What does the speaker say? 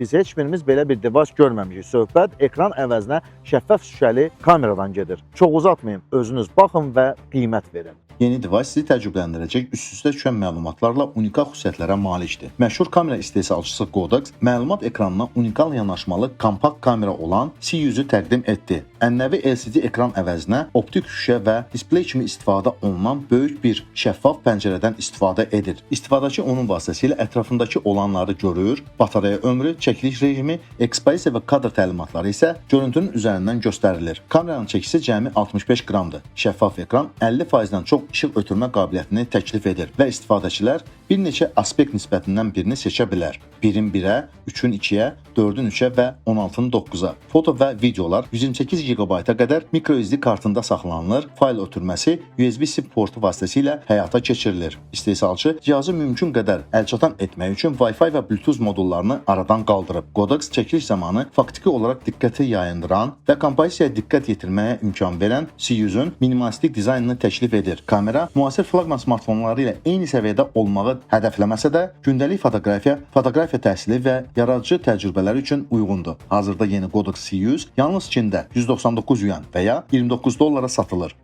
Biz heç birimiz belə bir device görməmişik. Söhbət ekran əvəzinə şəffaf şüşəli kameradan gedir. Çox uzatmayım, özünüz baxın və qiymət verin. Yeni device sizi təəccübləndirəcək üst-üstə düşən məlumatlarla unikal xüsusiyyətlərə malikdir. Məşhur kamera istehsalçısı Godox məlumat ekranına unikal yanaşmalı kompakt kamera olan C100-ü təqdim etdi. Ənənəvi LCD ekran əvəzinə optik şüşə və displey kimi istifadə olunan böyük bir şəffaf pəncərədən istifadə edir. İstifadəçi onun vasitəsilə ətrafındakı olanları görür, batareya ömrü, çəkiliş rejimi, ekspozisiya və kadr təlimatları isə görüntünün üzərindən göstərilir. Kameranın çəkisi cəmi 65 qramdır. Şəffaf ekran 50%-dən çox işıq ötürmə qabiliyyətini təklif edir və istifadəçilər bir neçə aspekt nisbətindən birini seçə bilər. 1-in 1-ə, 3-ün 2-yə, 4-ün 3-ə və 16-nın 9-a. Foto və videolar 128 GB-a qədər microSD kartında saxlanılır. Fayl ötürməsi USB-C portu vasitəsilə həyata keçirilir. İstehsalçı cihazı mümkün qədər əlçatan etmək üçün Wi-Fi və Bluetooth modullarını aradan qaldırıb. Godox çəkiliş zamanı faktiki olaraq diqqəti yayındıran və kompozisiyaya diqqət yetirməyə imkan verən C100-ün minimalistik dizaynını təklif edir. Kamera müasir flaqman smartfonları ilə eyni səviyyədə olmağı hədəfləməsə də, gündəlik fotoqrafiya, fotoqrafiya təhsili və yaradıcı təcrübələr üçün uyğundur. Hazırda yeni Godox C100 yalnız Çində 199 yuan və ya 29 dollara satılır.